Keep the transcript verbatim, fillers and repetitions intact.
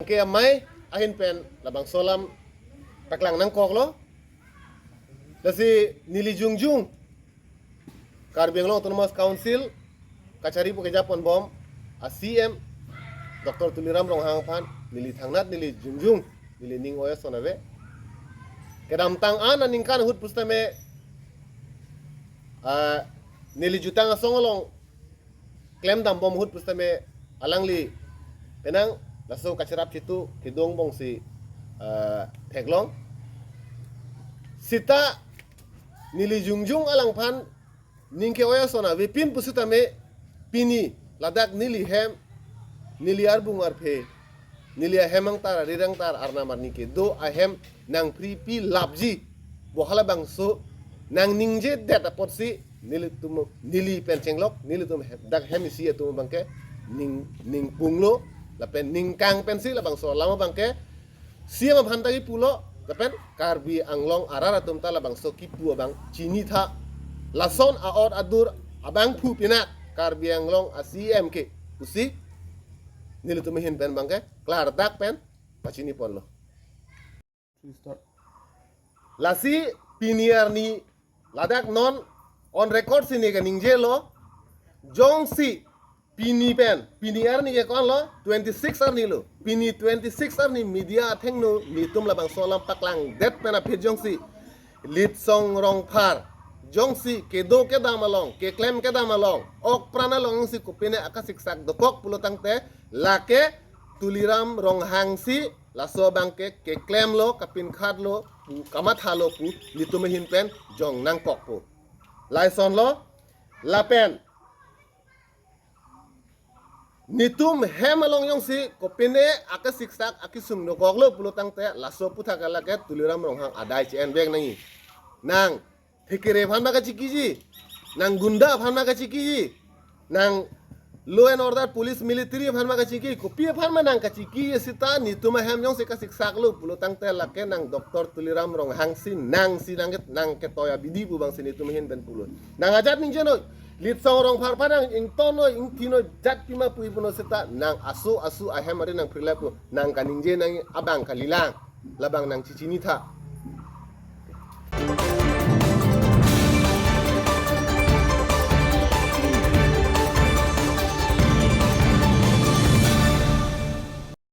ke amei ahin pen labangso alam paklang nangkoklo. Lasi neli jongjong Karbi Anglong Autonomous Council kachari pu kejapon bom a C M Doctor Tuliram Ronghang aphan neli thangnat neli jongjong, neli ning oyason ave. Kedamtang an aningkan ahut pusitame, ah, neli jutang asong along klemdam bom ahut pusitame alangli penang laso kacharap chitu kedong bongsi, ah, theklong. Sita neli jongjong alangphan ning ke oyason avepin pusitame pini ladak neli hem, neli arbung arphe, neli ahem angtar, arir angtar, arnam arni kedo ahem nangphripi lapji. Bo halabangso nangningjedet apotsi nelitum, neli pen chenglok, nelitum he-, dak hem isi atum abangke ning, ningpunglo, lapen ningkang pensi labangso alam abangke C M aphan ta kipulo, lapen Karbi Anglong arat atum ta labangso kipu abang chinitha. Lason a-ot adur abangphu pinak Karbi Anglong a C M ke pusi nelitum ahin pen abangke klardak pen pachiniponlo. Lasi pini arni ladak non on record si neli kaningjelo, jongsi pini pen, pini arni ke konlo, twenty-six arni lo. Pini twenty-six arni media athengno netum labangso alam paklangdet pen aphi jongsi Litsong Rongphar jongsi kedo kedam along, keklem kedam along, ok pran along si kopine akasiksak dokok pulo tangte, lake Tuliram Ronghang si laso abangke keklemlo, kapinkhatlo pu, kamathalo pu netum ahin pen jong nangkokpo. Laisonlo, lapen netum hem along jongsi kopine akasiksak akisung dokoklo pulo tangte, laso aputhak lake Tuliram Ronghang adai che-envek nangji. Nang thekere aphan ma kachikiji, nang gunda aphan ma kachikiji, nang law and order, police, military aphan ma kachiki, kopi aphan ma nang kachiki sita netum ahem jongsi kasiksaklo pulo tangte, lake nang Doctor Tuliram Ronghang si nangsi nang, nang ketoi abidi pu abangsi netum ahin pen pulo. Nang ajat ningjenoi, Litsong Rongphar aphan nang ingtonnoi, ingthinoi, jat pima pu ipuno sita nang aso aso ahem ari nangphrilai pu, nang kaningje nang abang kalilang, labang nang chichinitha.